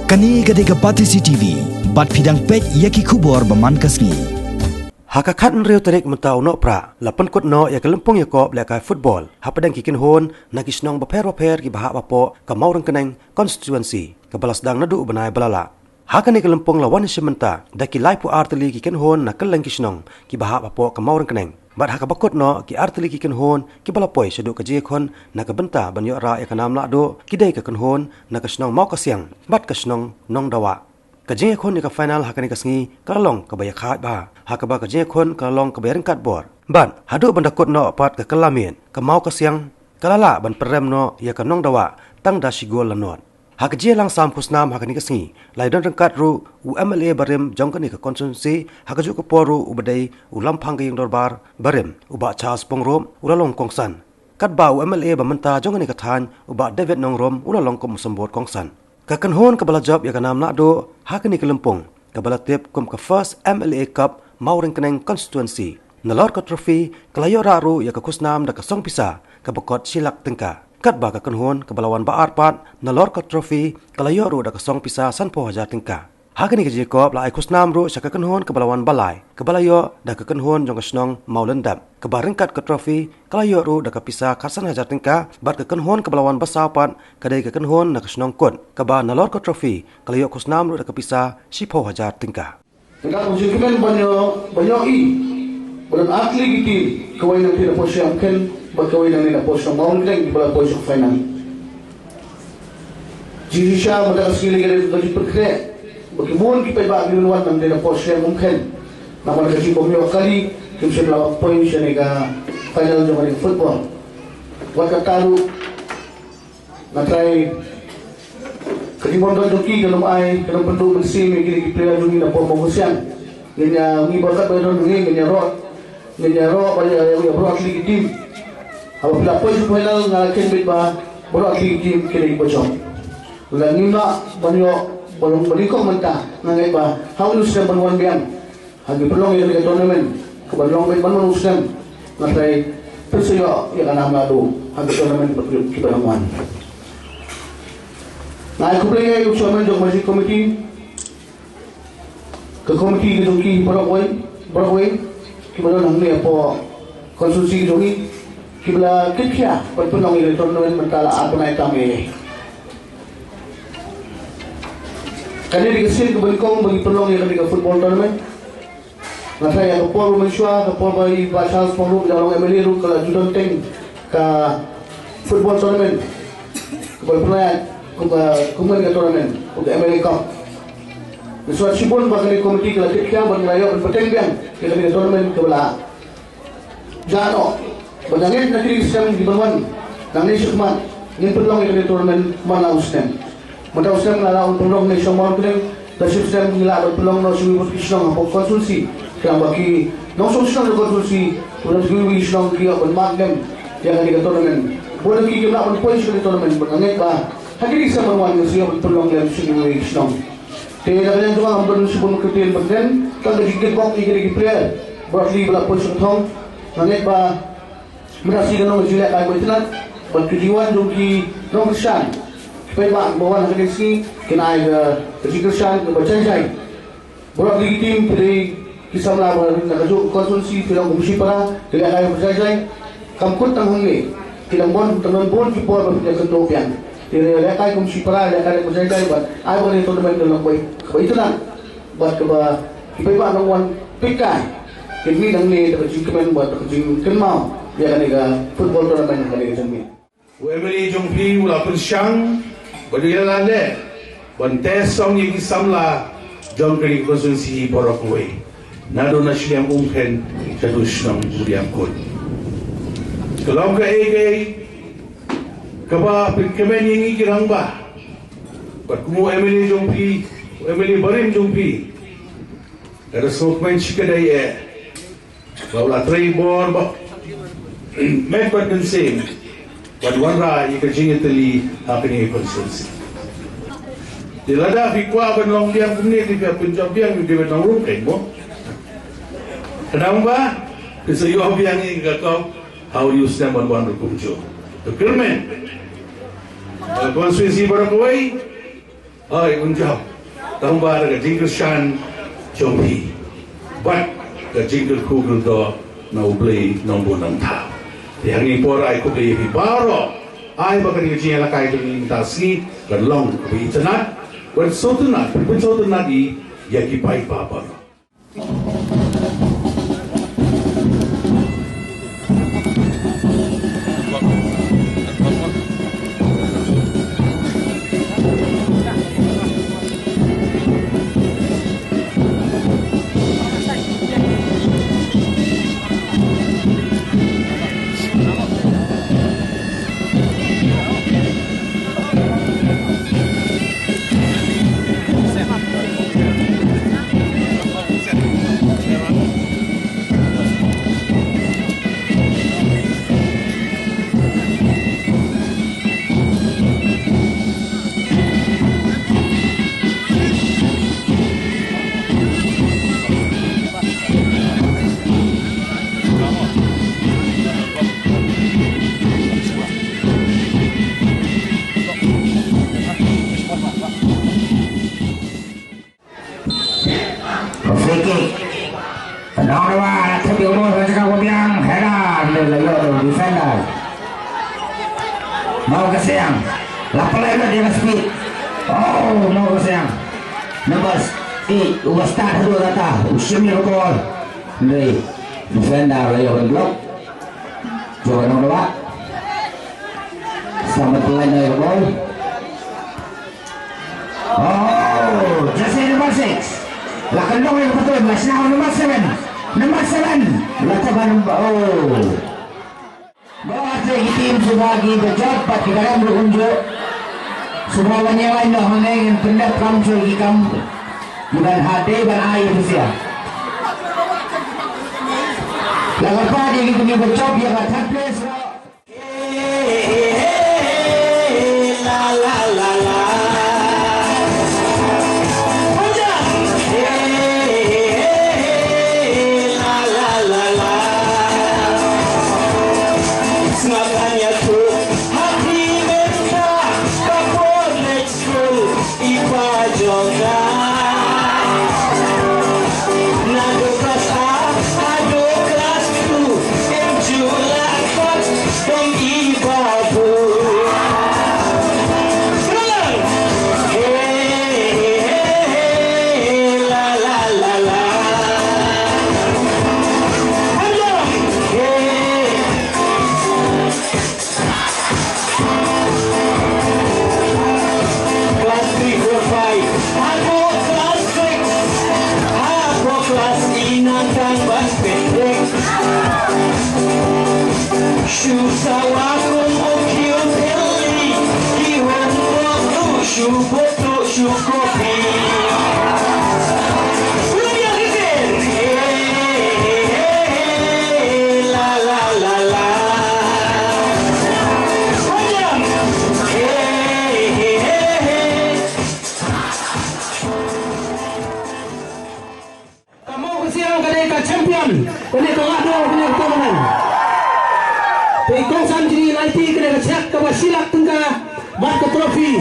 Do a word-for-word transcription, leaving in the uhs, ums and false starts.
Kane ka dei ka Batesi T V, bad phi dang peit ïa ki khubor ba man ka sngi. Ha ka khathynriew tarik mynta u Nohprah, la pynkut noh ïa ka lympung ïakop lehkai football hapdeng ki kynhun na ki shnong bapher bapher kiba hap hapoh ka Mawryngkneng constituency, kaba la sdang naduh u bnai ba la lah. Ha kane ka lympung la wan ïashim bynta da ki laiphew ar tylli ki kynhun na kylleng ki shnong kiba hap hapoh ka Mawryngkneng. Bad ha kaba kut noh ki ar tylli ki kynhun kiba la poi shaduh ka jingïakhun na ka bynta ban ïoh rah ïa ka nam lahduh, ki dei ka kynhun na ka shnong Mawkasiang bad ka shnong Nongdawah. Ka jingïakhun ïa ka final ha kane ka sngi ka la long kaba ïakhaid bha, ha kaba ka jingïakhun ka la long kaba ïaryngkat bor. Bad haduh ban da kut noh pat ka kylla miet, ka Mawkasiang ka la lah ban pynrem noh ïa ka Nongdawah tang da shi gol la nod. Ha ka jingïalang sam khusnam ha kane ka sngi, la ïadon ryngkat ruh u M L A barim jong kane ka constituency, ha kajuh ka por ruh uba dei u Lamphang ka Ïingdorbar barim, u Bah Charles Pyngrope, u la long kongsan. Katba u M L A ba mynta jong kane ka thaiñ, u Bah David Nongrum, u la long kum u symbud kongsan. Ka kynhun kaba la jop ïa ka nam lahduh ha kane ka lympung, kaba la tip kum ka First M L A Cup Mawryngkneng Constituency, Nalor ka trophy ka la ïoh rah ruh ïa ka khusnam da ka song pisa kaba kot shi lak tyngka. Katba ka kynhun kaba la wan ba ar pat, Nalor ka trophy, ka la ïoh ruh da ka song pisa sanphew hajar tyngka. Ha kane ka jingïakop la ai khusnam ruh sha ka kynhun kaba la wan ba lai, kaba la ïoh da ka kynhun jong ka shnong Mawlyndep, kaba ryngkat ka trophy ka la ïoh ruh da ka pisa khatsan hajar tyngka, bad ka kynhun kaba la wan ba saw pat ka dei ka kynhun na ka shnong Kut, kaba Nalor ka trophy ka la ïoh khusnam ruh da ka pisa shiphew hajar tyngka. Nga ka jingkmen ban ïoh, ban ïohi ba don ar tylli ki team, kawei na ka shnong Mawryngkneng bad kawei na ka shnong Mawryngkneng, kiba la poi sha final. Jingshisha mynta ka sngi lei ka dei ka jingpynkhreh ba ki bun ki paidbah ki wan na ka shnong Mawryngkneng. Namar ka jingbym ïoh kali kim shym la poi sha kane ka final jong kane ka football. Wat kata ruh, nga trai, ka jingbym don jong ki kan ym ai, kan ym pynduh mynsiem ïa kine ki player jong ngi na pdeng Mawkasiang. Ngin ïa, ngi baroh katba don ngi, ngin ïaroh, ngin ïaroh ba ïa, ïa, ïa baroh ar tylli ki team. Haba phi la poi sha final, nga la kheiñ beit ba baroh ar tylli ki team ki dei kiba jop. Lada ngim lah ban ïoh, ban long, ban ïoh kong mynta, nga ngeit ba ha une u snem ban wan biang, ha ki pynlong ïa kane ka tournament kaba long beit man man u snem, nga trai phin sa ïoh ïa ka nam lahduh ha ki tournament kiba dang wan. Nga ai khublei ïa u chairman jong ka Managing Committee, ka committee ka jong ki baroh kawei, baroh kawei kiba don hangne hapoh constituency ka jong ngi, kiba la kit khia ban pynlong ïa ka tournament mynta la ar bnai tam ïa. Kane dei ka sien kaba nyngkong ba ngi pynlong ïa kane ka football tournament. Nga tharai ïa ka por ba mynshuwa, ka por ba i Bah Charles Pyngrope u dang long M L A ruh, ka la ju don teng ka football tournament kaba la pynlong kum ka, kum kane ka tournament, kum ka M L A Cup. Mynshuwa shibun ba kane ka committee ka la kit khia bad ngi la ïoh ban bteng biang ïa kane ka tournament kaba la jah noh. Bad nga ngeit na kine ki snem kiban wan, nangne shakhmat, ngin pynlong ïa kane ka tournament man la u snem. Mynta u snem nga la lah ban pynlong ne sha Mawryngkneng, la shiphew snem ngi lah ban pynlong noh sha kiwei pat ki shnong hapoh constituency. Khnang ba ki nongshong shnong jong ka constituency, kiba don sha kiwei ki shnong ki ïoh ban mad lem ïa kane ka tournament. Bun na ki kim lah ban poi sha kane ka tournament, bad nga ngeit ba ha kine ki snem ban wan ngin sa ïoh ban pynlong lem sha kiwei ki shnong. Te na ka liang jong nga ngam don shibun kyntien ban kren, tang ka jingkyrkhu ïa kine ki player baroh ar tylli ba la poi sha ka thong. Nga ngeit ba mynta shi ka long ka jinglehkai ba itynnad, bad ka jingwan jong ki nongkyrshan, ki paidbah ba wan ha kane ka sngi, kin ai ka, ka jingkyrshan kaba jai jai. Baroh ar tylli ki team ki dei ki samla ba na kajuh ka constituency, ki long kum shipara, ki lehkai ba jai jai. Kam kut tang hangne, ki dang bun, tang don bun ki por ba phin ïakynduh biang. Te lehkai kum shipara, lehkai ba jai jai bad ai ba kane ka tournament kan long kaba, kaba itynnad bad kaba ki paidbah nongwan peitkai kin mih nangne da ka jingkmen bad da ka jingkynmaw ïa kane ka football tournament kane ka jingmih. U M L A jong phi u la pynshang bad u la leh ban test song ïa ki samla jong kane ka constituency baroh kawei, naduh na Shiliang Umkhreng shaduh shnong Mawryngkneng. Ka long kaei kaei kaba pynkmen ïa ngi ki rangbah. Bad kum u M L A jong phi, u M L A barim jong phi, nga da sngewkmen shikatdei eh ba u la trei bor ba met bad mynsiem ban wanrah ïa ka jingïatylli ha kane ka constituency. Te lada phi kwah ban long biang kumne, te phi hap pynjop biang ïa u David Nongrum, keiñ mo. Khnang ba phin sa ïoh biang ïa ka cup ha une u snem ban wan ruh kumjuh. To kyrmen, uh, constituency baroh kawei, Ai, un jam. Tang ba da ka jingkyrshan jong phi bad ka jingkyrkhu kyrdoh na U Blei Nongbuh Nongthaw. Te hangne por ai khublei ïa phi baroh. Ai ba ka dei ka jingïalehkai jong ngi mynta ka sngi kan long kaba itynnad, ban sngewtynnad, ban sngewtynnad ïa ki paidbah baroh. Free kick. Nongdawa la thep ïa u ball ha jaka ba biang. Header, la ïoh defender. Mawkasiang. La pynlait lut ïa ka speed. Oh, Mawkasiang. Number eight, uba start haduh kata, u shim ïa ka ball. Hynrei defender la ïoh ban block. Jong ka Nongdawa. Sa ban pynlait noh ïa ka ball. Oh, jersey number six. La kyndong ïa ka pateng, la shna ha u number seven. Number seven. La thep ha number, oh. Ba ar tylli ki team suba ki ba jop bad ki ba rem ruh kumjuh. Suba wan ïalaiñ noh hangne, ngin pyndep kam shuwa ki kam. Ki ban hat dei ban ai ïa ki sia. La kyrpad ïa ki ba jop ïa ka third place. Class three, four, five. Hapoh class six. Hapoh class nine tang ban pynthik. Shu sawa kum u khiew thylli. Ki wan pok tu shu pok tu shu copy. Ruh ïa ki ken. Hey, hey, hey, hey, la, la, la, la. Hajam. Hey, hey, hey, hey. Ka Mawkasiang ka dei ka champion kane ka ngat dor kane ka tournament. Te i kongsan jong ngi i la aiti kane ka cheque kaba shi lak tyngka bad ka trophy.